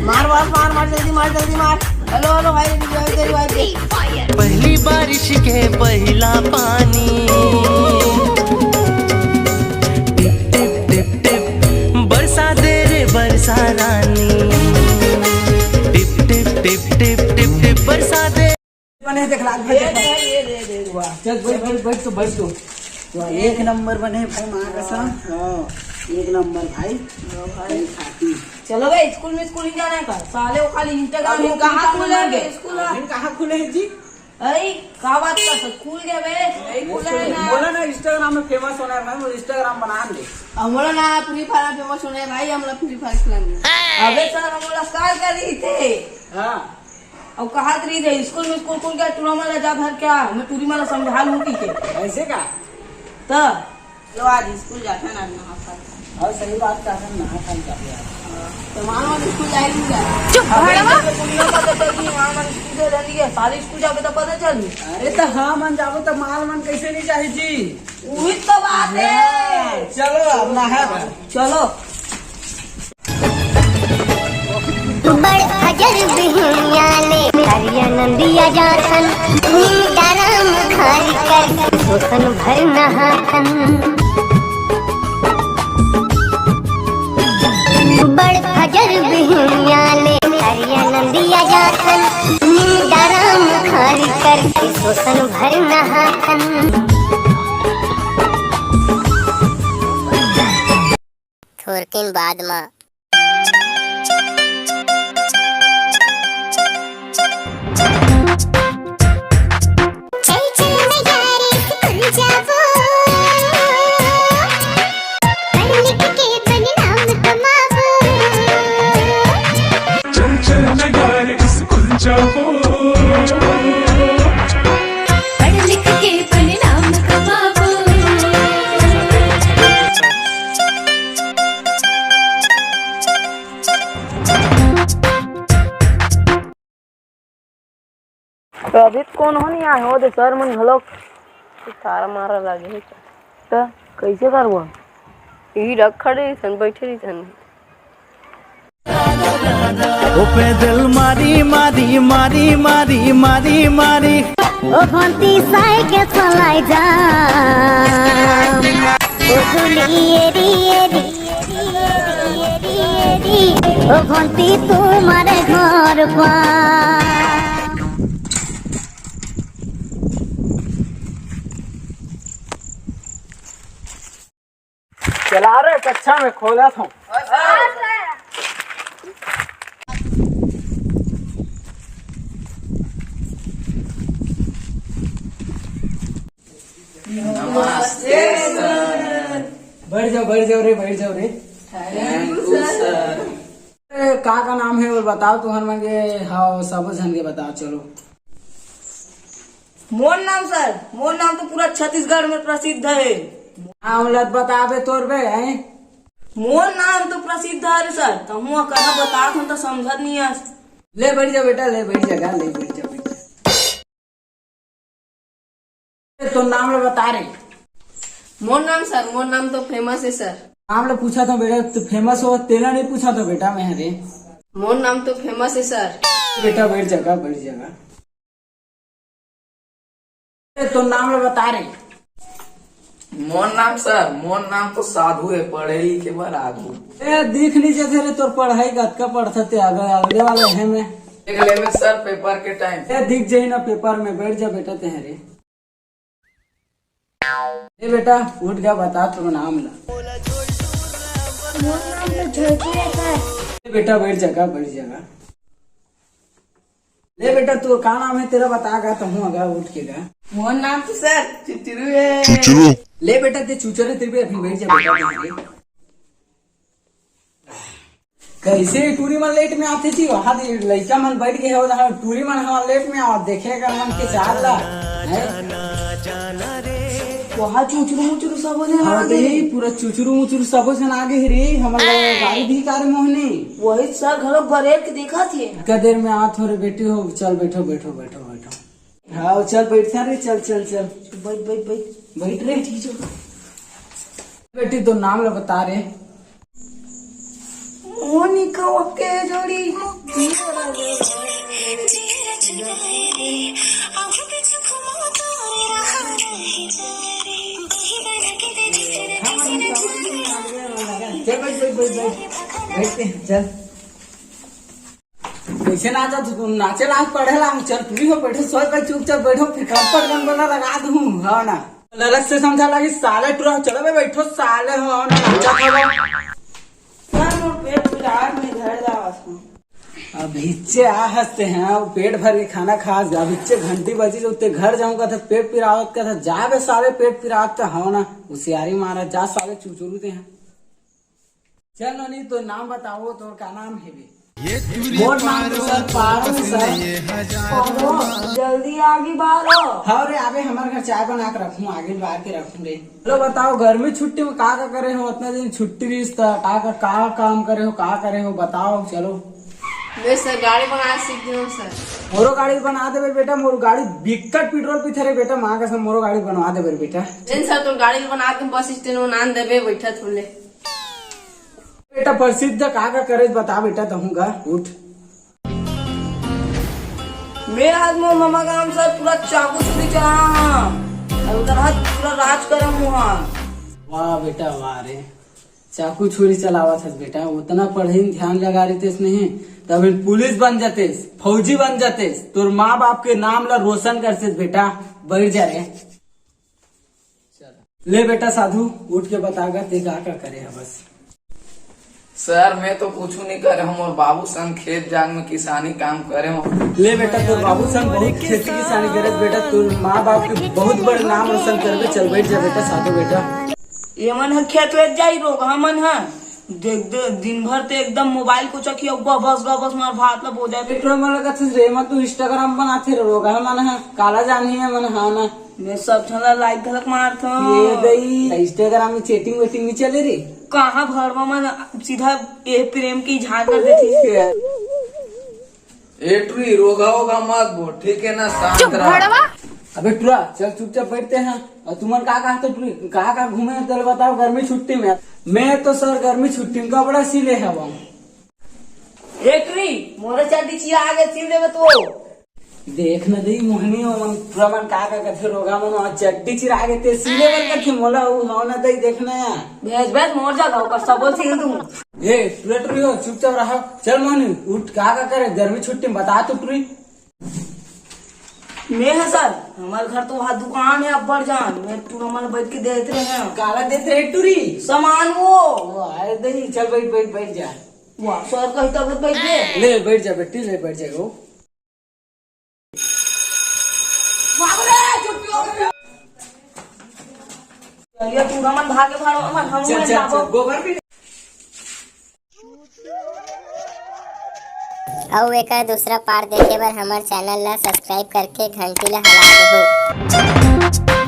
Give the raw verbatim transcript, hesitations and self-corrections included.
मार, मार, मार, मार, जल्दी मार, जल्दी मार। हेलो, हेलो, भाई, तेरी, तेरी, भाई, तेरी। पहली बारिश के पहला पानी। टिप, टिप, टिप, टिप, बरसा दे रे, बरसा रानी। टिप, टिप, टिप, टिप, टिप, टिप, बरसा दे। बने देख लाग ये दे, ये दे, दे, दे। वाह। चल, बैठ, बैठ, बैठ तो, बैठ तो। वाह, एक नंबर बने भाई, माँ कसम। हाँ, एक नंबर भाई। हाँ भाई। भाई खाती। चलो बे, स्कूल में, स्कूल नहीं जाना है का? साले वो खाली Instagram अभी में कहाँ खुले हैं बे? स्कूल है। अभी कहाँ खुले हैं जी? अरे, का बात कर, खुल गया बे? नहीं खुला है ना। बोला ना, Instagram में famous होना है भाई, वो Instagram बना दे। हमला ना Free Fire famous होना है भाई, हमला Free Fire खेलना है। अबे सर, हमला start कर रही थे। हाँ। अब कहा तो रही थे, स्कूल में स्कूल खुल गया, टूरा माला जा घर क्या? मैं टूरी माला समझा लूँ की के। ऐसे का? तो लो, आज स्कूल जाता ना, नहा खा। हाँ, सही बात का है, नहा खा जाते यार। तो मालूम स्कूल जाए नहीं जाए। चुप, अबे भड़वा। जब पुलिया पता चल गई, माल मन स्कूल से रहती है, साले स्कूल जाबे तो पता चल गई। अरे तो हाँ मन जाबो तो माल मन कैसे नहीं चाहे जी? वही तो बात है। चलो अब नहा। चलो। बड़ फजर बिहिनिया ले, करिया नंदिया जाथन, नींद आराम खारी कर, सोसन भर नहाथन। बड़ फजर बिहिनिया ले, करिया नंदिया जाथन, नींद आराम खारी कर, सोसन भर नहाथन। थोरकिन बाद म। चल चल न यारे स्कूल जाबो, पढ़ लिख के बने नाम कमाबो। चल चल न यारे स्कूल जाबो। पढ़ लिख के बने नाम कमाबो। तो अभी तो कोनो नहीं आए हो, दे सर मन घलोक। तारा मारा लगे हे। तो कैसे करबो? यही रख खड़े रहिथन, बैठे रहिथन। ओ पैदल मारी, मारी, मारी, मारी, मारी, मारी। ओ घंटी साइकिल चलाई जा। ओ दुनिये रे, रे, रे, रे, रे, रे। ओ घंटी तुम्हारे घर पर। चला रे, कक्षा में खोला था। नमस्ते सर। बैठ जाओ, बैठ जाओ रे, बैठ जाओ रे। Thank you sir. ए, का का नाम है वो बताओ तुहर मन के। हाँ, सबो झन के बताओ, चलो। मोर नाम सर, मोर नाम तो पूरा छत्तीसगढ़ में प्रसिद्ध है। नाम लत बताबे तोर बे, हैं? मोर नाम तो प्रसिद्ध है रे सर, तहूँ कहा बतात हन तो समझत नहीं आस। ले बैठ जा बेटा, ले बैठ जा, ले बैठ जा बेटा। ए, तो नाम ला बता रे। मोर नाम सर, मोर नाम तो फेमस है सर। नाम ला पूछा था बेटा, तो फेमस हो, तेला नहीं पूछा था बेटा मैं रे। मोर नाम तो फेमस है सर। बेटा बैठ जगह, बैठ जगह। ए, तो नाम ला बता रे। मोर नाम सर, मोर नाम तो साधु है, पढ़े लिखे बर आगू। ए, दिख नहीं जाते रे, तोर पढ़ाई कतका पढ़ता ते आगे, आगे वाला है मैं। देख लेबे सर, पेपर के टाइम। ए, दिख जाही ना पेपर में, बैठ जा बेटा तेहरे। ए बेटा, उठ गया, बता तो नाम ला। मोर नाम तो छोटू है सर। ए बेटा, बैठ जगह, बैठ जगह। ले बेटा, तू का नाम है तेरा, बता गा, तो हूँ अगा उठ के गा। मोर नाम तो सर चुचरू है। चुचरू। ले बेटा, ते चुचरू है, तेरे पे अभी बैठ जा बेटा, बैठ जा। कैसे टूरी मन लेट में आथे जी? वहाँ दे लइका मन बैठ गए हो, वहाँ टूरी मन हमार लेट में आवा, देखे कर मन के चाल ला, हैं? वहाँ चुचरू मुचरू सब हो जाए हाँ, आगे। तो यही पूरा चुचरू मुचरू सबो झन आगे ही रे, हमर गाड़ी भी कार मोहनी। वही सर घलो बरेर के देखा थे। का देर में आत हो रे बेटी हो, चल बैठो, बैठो, बैठो, बैठो। हाँ, चल बैठ रे, चल, चल, चल। बैठ, बैठ, बैठ। बैठ रे। ठीक है। बेटी, तो नाम ला बता रे। मोनिका के जोड़ी। चल, बैठ, बैठ, बैठ, बैठ। बैठते हैं, चल। कैसे नाचा तू? नाचे ला, पढ़े ला, चल, तू ही हो, बैठो, सोए पे चुपचाप बैठो, फिर कंपट गन बना लगा दूँ, हाँ ना। अलग से समझा लगी, साले टुरा, चलो बे, बैठो, साले हो ना, नाचा था। सर, मोर पेट पिरात, मैं घर जावत हूँ। अब हिच्चे आ हंसते हैं, वो पेट भर के खाना खा, अब हिच्चे घंटी बजी जो ते घर जाऊंगा तो पेट पिरावत का था, जा बे साले पेट पिरावत का, हो ना, होशियारी मारा, जा साले चुचुरू ते हैं। चल नोनी, तो नाम बताओ, तो का नाम है बे? मोर नाम तो सर पारो है सर। पारो, जल्दी आगे बारो। हाँ रे, आबे हमारे घर चाय बना के रखूँ, आगे बार के रखूँ रे। चलो बताओ, गर्मी छुट्टी में का का करे हो? उतना दिन छुट्टी रहीस त का का, का काम करे हो, का करे हो, बताओ। चलो। मैं सर गाड़ी बना सीख गया हूँ सर। मोरो गाड़ी बना देबे बेटा, मोर गाड़ी बिकट पेट्रोल पीथे रे बेटा, माँ कसम मोरो गाड़ी बनवा देबे रे बेटा। नहीं सर, तो गाड़ी बना के बस स्टैंड में नान देबे, बैठा थोड़े। बेटा प्रसिद्ध का का करे बता बेटा, तहूँ का उठ। मैं आज मोर मामा गांव से पूरा चाकू छुरी चला हूँ। और उधर हाथ पूरा राज करम हुआ। वाह बेटा वाह रे, चाकू छुरी चलावत हस बेटा, उतना पढ़े में ध्यान लगा रहितेस नहीं, तब इन पुलिस बन जातेस, फौजी बन जातेस, तोर माँ बाप के नाम ला रोशन करतेस बेटा। बैठ जा रे। ले बेटा साधु, उठ के बता गा, ते का का करे है बस। सर, मैं तो कुछ नहीं करे हूँ, मोर बाबू सन खेत जान में किसानी काम करे हूँ। ले बेटा, तोर बाबू सन बहुत खेती किसानी करे बेटा, तोर माँ बाप के बहुत बड़ नाम रोशन करबे। चल बैठ जा बेटा, साधु बेटा। ये मन ह खेत वेत जाई रोगहा मन ह। देख दे, दिन भर ते एकदम मोबाइल को चखी अब्बा बस गा बस मार भात ला बोजा। पेट्रोल मन लगत रे, मन तू Instagram बनाथे रे रोगहा मन ह, काला जानही है मन, हाँ ना। मैं सब झन ला लाइक घलक मारत हूँ। ये दई, Instagram में चैटिंग वेटिंग नहीं चले रे। कहाँ भड़वा मन सीधा ये प्रेम की इजहार कर देथे। ए टुरी, रोगहा ओगहा मत बोल, ठीक है ना? शांत रह। अबे टुरा, चल चुपचाप बैठते हैं। और तुमन का कहा तो टुरी, कहाँ कहाँ घूमे हैं, चल बताओ गर्मी छुट्टी में। मैं तो सर गर्मी छुट्टी में कपड़ा सिले हवा। ए टुरी, मोरे चड्डी चिरा आगे सिल देबे तो। देख न दे मोहनी, ओमन टुरा मन का का कथे रोगहा मन, वहाँ चड्डी चिरा आगे ते सिले बर कथे मोला, उ हव न दे, देख न या। भेज भेज मोर जगह ओकर सबो सिल दूँ। ए टुरा टुरी हो, चुपचाप रहो। चल मोहनी उठ, का का करे गर्मी छुट्टी में बता तो टुरी। मैं है सर, हमारे घर तो वहाँ दुकान है अब्बड़ जान, मैं टुरा मन बैठ के देत रहे हैं। काला देत रहे टुरी? सामान वो। ओ, आए दही, चल बैठ, बैठ, बैठ जा। वाह, सर कही तब बैठ गए। ले, बैठ जा बेटी, ले, बैठ जा गो। चलिए, टुरा मन भागे भाड़ो, मन हम चल, लोग चल, जाबो। चल, गोबर भी। अउ एकर दूसरा पार्ट देखे बर हमर चैनल ला सब्सक्राइब करके घंटी ला हला देहू।